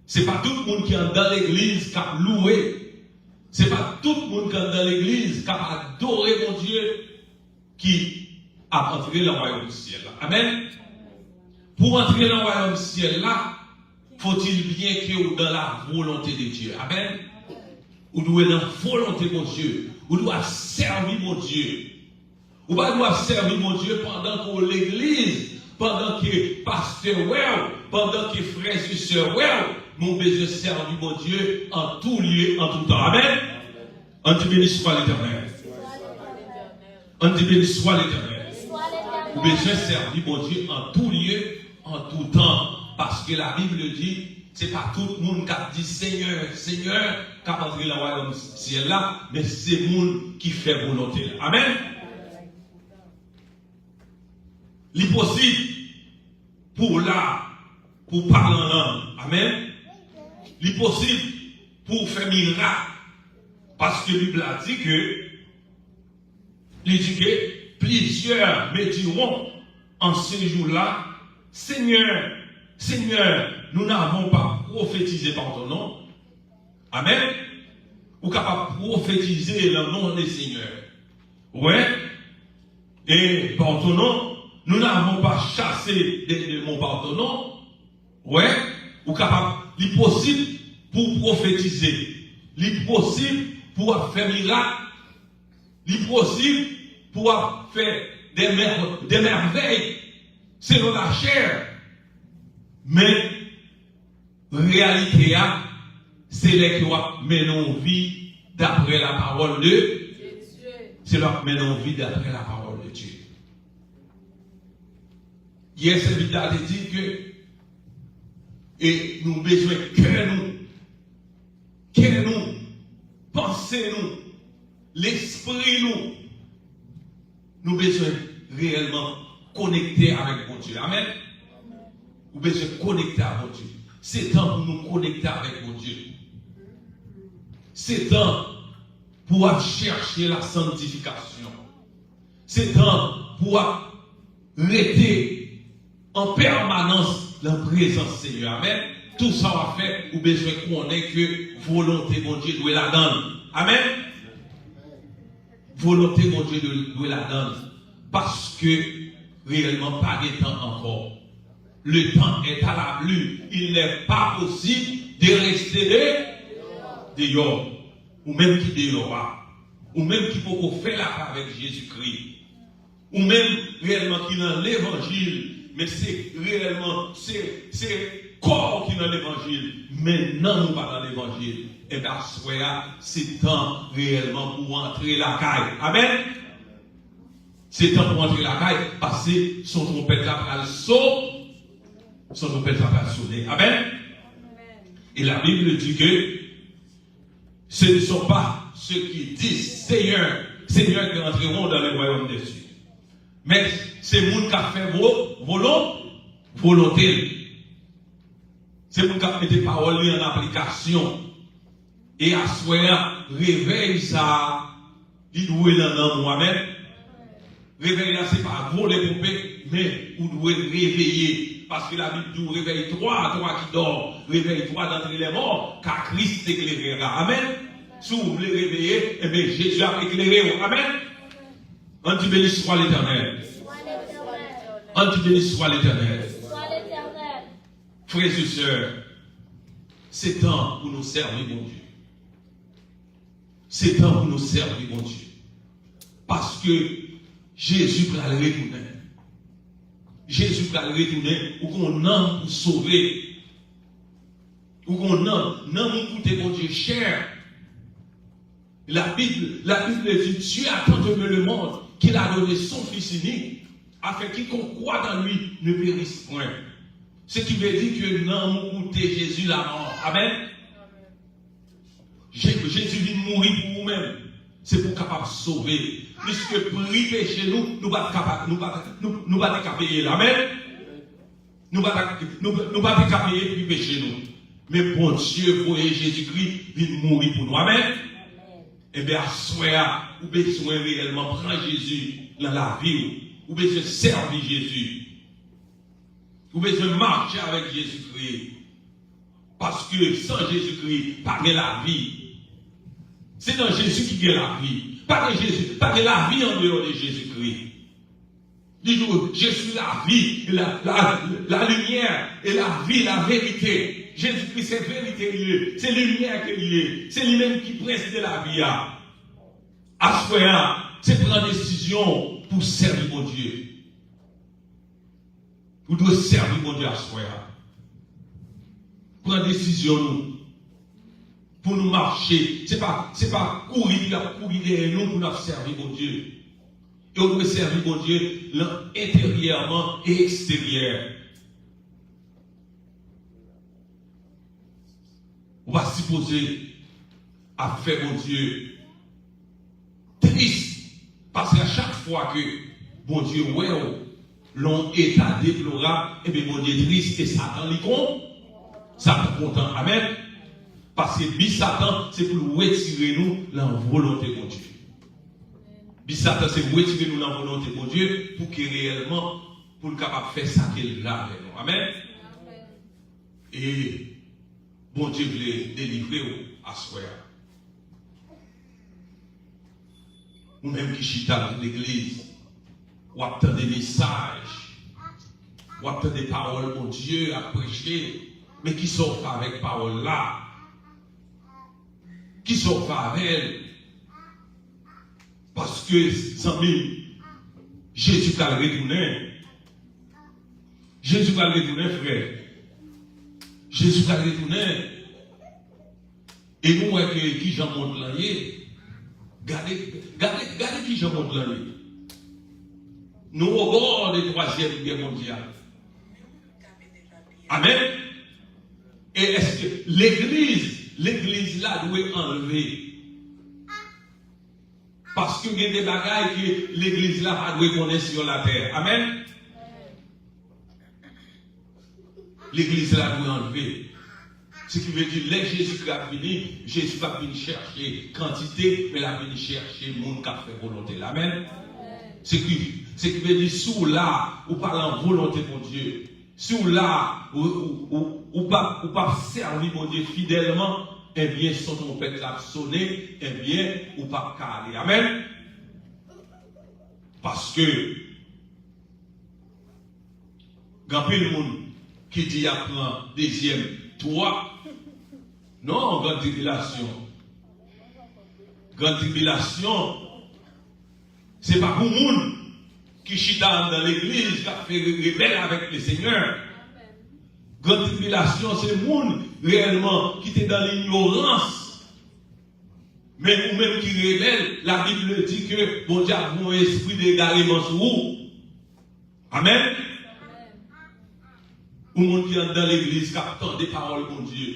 Se pa tout moun ki anndan legliz k ap louwe. Se pa tout moun ki anndan legliz k ap adore Bondye ki ap antre nan wayòm syèl la. Amèn. Pou antre nan wayòm syèl la, faut-il bien que ou dans la volonté de Dieu. Amèn. Ou dwe nan volonte Bondye. Ou dwe ap sèvi Bondye. Ou pa dwe ap sèvi Bondye pandan ke w legliz, pandan ke pastè wè w, pandan ke frè e sè wè w, men w bezwen sèvi Bondye en tout lieu, en tout temps. Amèn. Ann di, béni soit l'Éternel. Ann di, béni soit l'Éternel. Ou bezwen sèvi Bondye en tout lieu, en tout temps. Paske la Bible di, se pa tout moun k ap di Senyè, Senyè, k ap antre nan wayòm syèl la, men se moun ki fè volonte l. Amèn. Li posib pou w la, pou w pale an lang. Amèn. Li posib pou w fè mirak. Paske Bib la di ke, li di ke, plusieurs me diront en ce jour-là, Seigneur, Seigneur, nous n'avons pas prophétisé par ton nom. Amèn. Ou kapab pwofetize nan non de Senyè. Wè. E par ton nom, nous n'avons pas chassé des démons par ton nom. Wè. Ou kapab, li posib pou w pwofetize. Li posib pou w ap fè mirak. Li posib pou w ap fè de mè-, de mèvèy selon lachè. Men, reyalite a, se lè ke w ap mennen yon vi daprè la parole de, se lè w ap mennen yon vi daprè la parole de Dieu. Yè, sèvitè a te di ke, e nou bezwen kè nou, kè nou, panse nou, lespri nou, nou bezwen reyèlman konekte avèk Bondye. Amèn. Ou bezwen konekte ak Bondye. Se tan pou nou konekte avèk Bondye. Se tan pou w ap chèche la santifikasyon. Se tan pou w ap rete an pèmanans nan prezans Senyè. Amèn. Tout sa w ap fè, ou bezwen konnen ke volonte Bondye dwe ladan l. Amèn. Volonte Bondye dwe, dwe ladan l. Paske reyèlman pa gen tan ankò. Le temps est à l'abri. Il n'est pas possible de rester de, deyò. Ou menm ki deyò a. Ou menm ki poko fè lapè avèk Jezikri. Ou menm reyèlman ki nan levanjil, men se reyèlman, se, se kò w ki nan levanjil, men nanm ou pa nan levanjil. Enben, aswè a, se tan reyèlman pou w antre lakay. Amèn. Se tan pou w antre lakay, paske son twonpèt la pral so, son twonpèt la pral sone. Amèn. Et la Bible dit que ce ne sont pas ceux qui disent Seigneur, Seigneur qui entreront dans le royaume des cieux. Men se moun k ap fè vo, volon, volonte l. Se moun k ap mete pawòl li an aplikasyon. E aswè a, revèy sa a, li dwe nan nanm ou. Amèn. Revèy la, se pa vole ponpe, men ou dwe reveye. Paske Labib di w, réveille-toi, toi qui dors, réveille-toi d'entre les morts, car Christ t'éclairera. Amèn. Si w vle reveye, enben, Jezi ap eklere w. Amèn. Ann di, béni soit l'Éternel. Ann di, béni soit l'Éternel. Frè e sè, se tan pou nou sèvi Bondye. Se tan pou nou sèvi Bondye. Paske Jezi pral retounen. Jezi pral retounen. Ou gen yon nanm pou sove. Ou gen yon nanm. Nanm ou koute Bondye chè. La Bible, la Bible dit, Dieu a tant aimé le monde qu'il a donné son Fils unique, afin quiconque croit en lui ne périsse point. Ce qui veut dire que nanm ou koute Jezi la mò. Amèn. Je- Jezi vin mouri pou ou menm. Se pou w kapab sove. Pliske pri peche nou, nou pa t kapab, nou pa, nou, nou pa te ka peye l. Amèn. Nou pa ta, nou, nou pa te ka peye pri peche nou. Men Bondye voye Jezikri vin mouri pou nou. Amèn. Enben, aswè a, ou bezwen reyèlman pran Jezi nan lavi w. Ou bezwen sèvi Jezi. Ou bezwen mache avèk Jezikri. Paske san Jezikri, pa gen lavi. Se nan Jezi ki gen lavi. Pa gen Jezi, pa gen lavi andeyò de Jezikri. Li di w, Je suis la vie, la, la, la lumière et la vie, la vérité. Jezikri se verite li ye, se limyè ke li ye, se li menm ki prens de lavi a. Aswè a, se pran desizyon pou sèvi Bondye. Ou dwe sèvi Bondye aswè a. Pran desizyon nou. Pou nou mache, se pa, se pa kouri pou y ap kouri dèyè nou pou n ap sèvi Bondye. E ou dwe sèvi Bondye nan enteryèman e eksteryè. Ou pa sipoze ap fè Bondye tris. Paske a chak fwa ke Bondye wè w lan yon eta deplorab, ebyen Bondye tris e Satan li kon, Satan kontan. Amèn. Paske bi Satan se pou l retire nou lan volonte Bondye. Bi Satan se retire nou lan volonte Bondye pou ke reyèlman pou l kapab fè sa ke l vle avè nou. Amèn. E Bondye vle delivre w aswè a. Ou menm ki chita nan legliz, w ap tande mesaj, w ap tande pawòl Bondye ap preche, men kisa w fè avèk pawòl la? Kisa w fè avè l? Paske, zanmi m, Jezi pral retounen. Jezi pral retounen, frè. Jezi pral retounen. E nou wè ke kijan mond lan ye. Gade, gade, gade kijan mond lan ye. Nou o bò de twazyèm gè mondyal. Amèn. E èske legliz, legliz la dwe anlve? Paske gen de bagay ke legliz la pa dwe konnen sou latè. Amèn. Legliz la dwe anlve. Se ki vle di, lè Jezikri ap vini, Jezi p ap vin chèche kantite, men l ap vin chèche moun k ap fè volonte l. Amèn. Se ki, Se ki vle di, si w la, ou pa lan volonte Bondye, si w la, ou, ou, ou, ou p ap, ou p ap sèvi Bondye fidèlman, ebyen, son twonpèt la ap sonnen, ebyen, ou p ap ka ale. Amèn? Paske, gen anpil moun ki di y ap pran dezyèm tou a. Non, gran tribilasyon. Gran tribilasyon, se pa pou moun ki chita anndan legliz k ap fè re-, rebèl avèk Lesenyè. Gran tribilasyon, se moun reyèlman ki te dan linyorans. Men ou menm ki rebèl, Labib di ke Bondye ap voye espri de egareman sou ou. Amèn. Yon moun ki anndan legliz, k ap tande pawòl Bondye,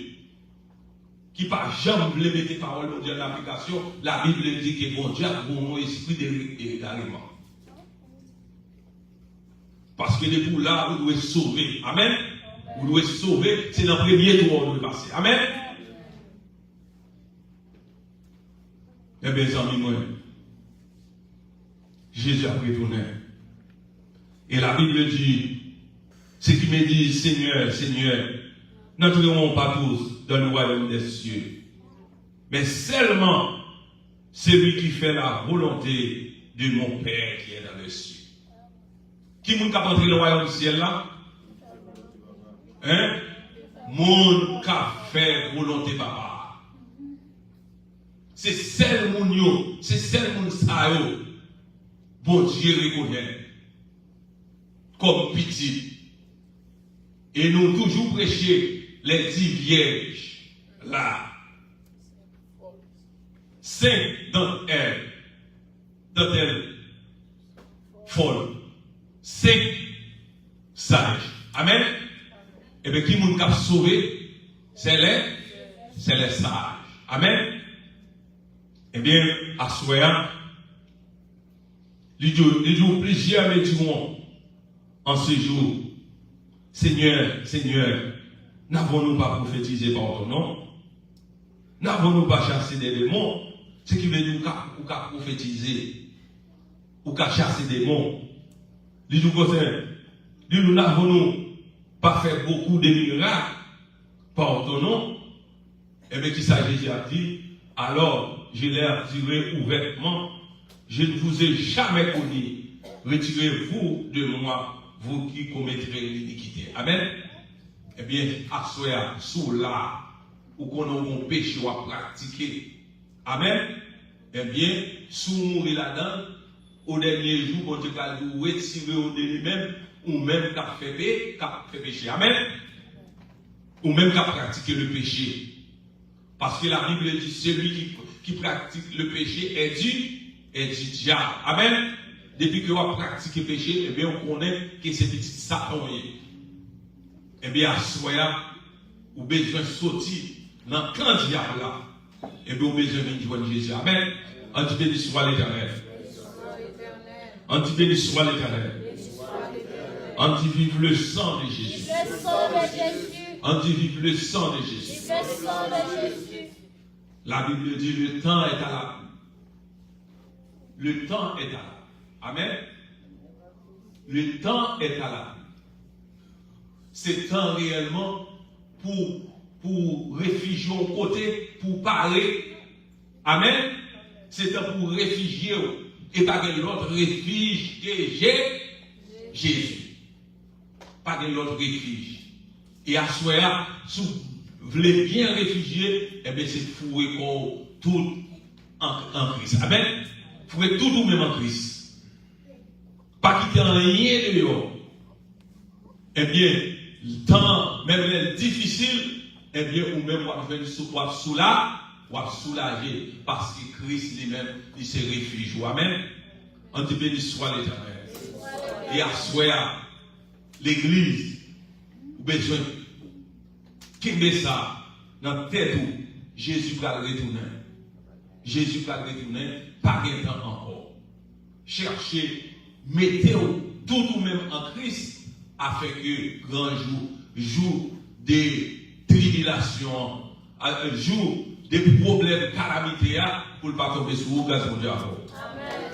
ki pa janm vle mete pawòl Bondye an aplikasyon, Labib di ke Bondye ap voye yon espri de, de egareman. Paske depi w la, ou dwe sove. Amèn. Ou dwe sove, se nan premye tou a ou dwe pase. Amèn. Ebyen, zanmi mwen, Jezi ap retounen. E Labib di, ceux qui me disent, Seigneur, Seigneur, n'entreront pas tous dans le royaume des cieux, mais seulement celui qui fait la volonté de mon Père qui est dans les cieux. Ki moun k ap antre nan wayòm syèl la? Hein? Moun k ap fè volonte Papa a. Se sèl moun yo, se sèl moun sa yo Bondye rekonèt kòm pitit. E nou toujou preche les dix vierges la. Cinq d'entre elles, d'entre elles folles. Cinq sages. Amèn. Ebyen, ki moun k ap sove? Se les, se les sages. Amèn. Ebyen, aswè a, li di, li di, plusieurs me diront en ce jour, Seigneur, Seigneur, n'avons-nous pas prophétisé par ton nom? N'avons-nous pas chassé des démons? Se ki vle di ou ka, ou ka pwofetize, ou ka chase demon. Li di w konsa, li di w, n'avons-nous pas fait beaucoup de miracles par ton nom? Ebyen, kisa Jezi ap di? Alors, je leur dirai ouvertement, je ne vous ai jamais connu. Retirez-vous de moi, vous qui commettez l'iniquité. Amèn. Ebyen, aswè a, si w la, ou konnen w gen yon peche w ap pratike. Amèn. Ebyen, si w mouri ladan l, o dènye jou, Bondye pral di w retire w de li menm, ou menm k ap fè pe-, k ap fè peche. Amèn. Ou menm k ap pratike le péché. Parce que la Bible dit, celui qui, qui pratique le péché est du, est du diable. Amèn. Depi ke w ap pratike peche, ebyen, ou konnen ke se pitit Satan w ye. Ebyen, aswè a, ou bezwen soti nan kan dyab la. Ebyen, ou bezwen vin jwenn Jezi. Amèn. Ann di, béni soit l'Éternel. Ann di, béni soit l'Éternel. Ann di, vive le sang de Jésus. Ann di, vive le sang de Jésus. La Bible dit, le temps est à la pluie. Le temps est à la pluie. Amèn. Le temps est à la pluie. Se tan reyèlman pou, pou refijye w kote, pou pare. Amèn. Se tan pou refijye w. E pa gen lòt refij ke Je-, Jezi. Pa gen lòt refij. E aswè a, si w vle byen refijye, ebyen, se foure kò w tout an, an Kris. Amèn. Foure tout ou menm an Kris. Pa kite anyen deyò. Ebyen, tan, menm lè l difisil, ebyen, ou menm w ap jwenn sou, w ap soula-, w ap soulaje, paske Kris li menm, li se refij ou. Amèn. Ann di, béni soit l'Éternel. E aswè a, legliz, ou bezwen kenbe sa nan tèt ou. Jezi pral retounen. Jezi pral retounen, pa gen tan ankò. Chèche mete w tout ou menm an Kris, afin ke gran jou, jou de tribilasyon an, a, jou de pwoblèm, kalamite a, pou l pa tonbe sou ou, gras Bondye avè w. Amèn.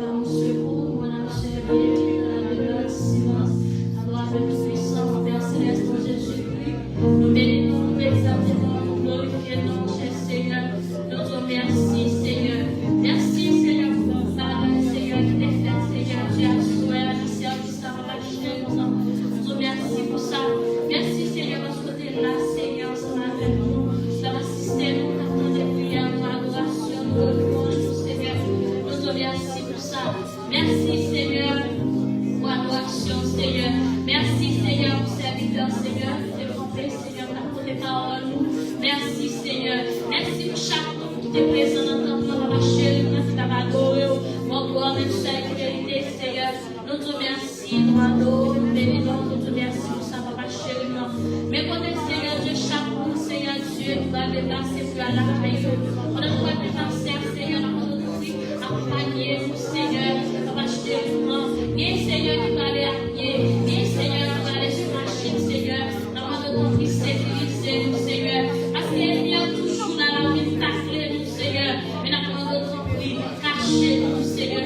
Sekou, mwen ap sèvi, Pita de gran silans, Papa Pè Toupisan, Pè Selès, nan Jezikri, nou beni nou, nou egzalte non, nou glorifye non, chè Senyè, nou di w mèsi, Senyè. Mèsi, Senyè, pou tout bagay, Senyè, ki te fèt, Senyè, di aswè a, nan sèvis la, Papa cheri, nou di w mèsi pou sa. Mèsi, Senyè, paske w te la, Senyè, ansanm avèk nou. L ap asiste nou, l ap tande priyè nou, adorasyon nou, lwanj nou, Senyè. Nou di w mèsi pou sa. Mèsi, Senyè, pou adorasyon, Senyè. Mèsi, Senyè, pou sèvitè, Senyè, ki te kanpe, Senyè, k ap pote pawòl ou. Mèsi, Senyè. Mèsi pou chak moun ki te prezan nan tanp lan, Papa cheri, mwen ki t ap adore w. Mwen glwa, men sèl ki merite, Senyè. Nou di w mèsi, nou adore w, nou beni non, nou di w mèsi pou sa, Papa cheri, non. Men kote, Senyè Dye, chak moun, Senyè Dye, ki pral deplase pou y al lakay yo. Pandan nou pral deplase a, Senyè, n ap mande w tanpri, akonpanye nou, Senyè, Papa cheri, non. Gen, Senyè, ki prale a pye, gen, Senyè, ki prale sou machin, Senyè. N ap mande w tanpri, sekirize nou, Senyè. Paske ènmi an toujou la, l ap vin takle nou, Senyè. Men n ap mande w tanpri, kache nou, Senyè.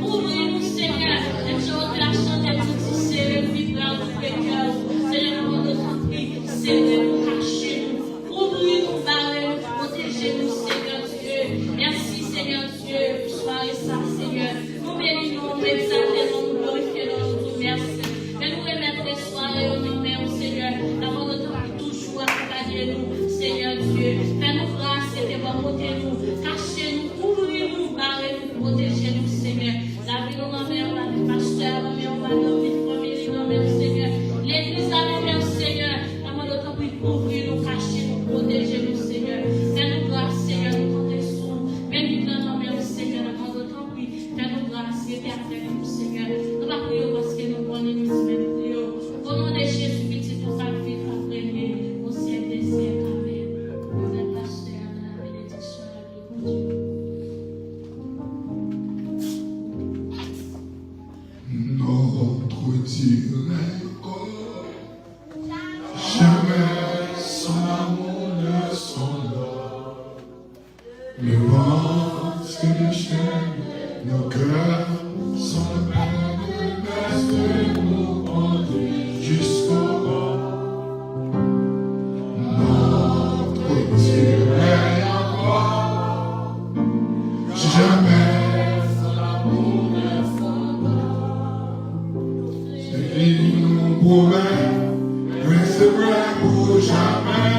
Kouvri nou, Senyè. Menm jan w te ap chante pou di, sere m vibra ou, kouvri kè ou. Senyè, n ap mande w tanpri, sere nou, kache nou. Kouvri nou, bare nou, pwoteje nou, Senyè Dye. Mèsi, Senyè Dye, pou sware sa, Senyè. Nou beni non, nou egzalte non, nou glorifye non, nou di w mèsi. Men nou remèt sware yo nan men w, Senyè. N ap mande w tanpri toujou akonpanye nou, Senyè Dye. Fè nou gras e te bò kote nou. Kache nou, kouvri nou, bare nou, pwoteje nou, Senyè. Lavi nou nan men w, lavi pastè a nan men w, madanm li, fanmi li nan men w, Senyè. Legliz la nan men w, Senyè. N ap mande w tanpri kouvri nou, kache nou, pwoteje nou, Senyè. Fè nou gras, Senyè, nou konte sou ou. Men nou nan men w, Senyè. N ap mande w tanpri, fè nou gras, rete avèk nou, Senyè. Nou pa priye w paske nou konnen, nou di men nou priye w. O non de Jezi, pitit ou k ap viv, k ap renye, o syèk dè syèk. Amèn. Mwen pastè a nan la benediksyon de Bondye. Notre Dieu règne encore, jamais son amour ne s'endort. Le vent se déchaîne, nos cœurs sont pleins de messe, nous on dit jusqu'au bout. Notre Dieu règne encore, jamais son amour ne s'endort. Li nou pwomèt, reste près pour jamais.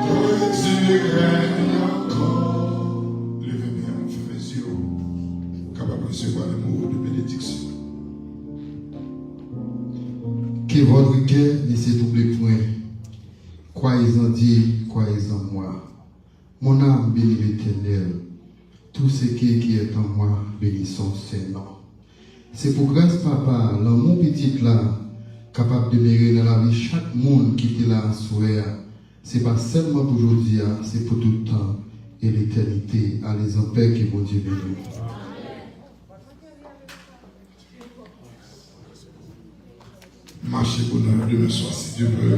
Notre Dieu règne encore. Leve men w, fèmen zye w. Kapab resevwa le mot de bénédiction. Que votre cœur ne se trouble point. Croyez en Dieu, croyez en moi. Mon âme bénit l'Éternel. Tout ce qui, qui est en moi, bénisse son saint nom. Se pou gras Papa a, lanmou Pitit la, kapab demere nan lavi chak moun ki te la aswè a. Se pa sèlman pou jodi a, se pou tout tan e letènite. Allez en paix, que Bondye beni w. Mache pou nou demen swa, si Dye vle.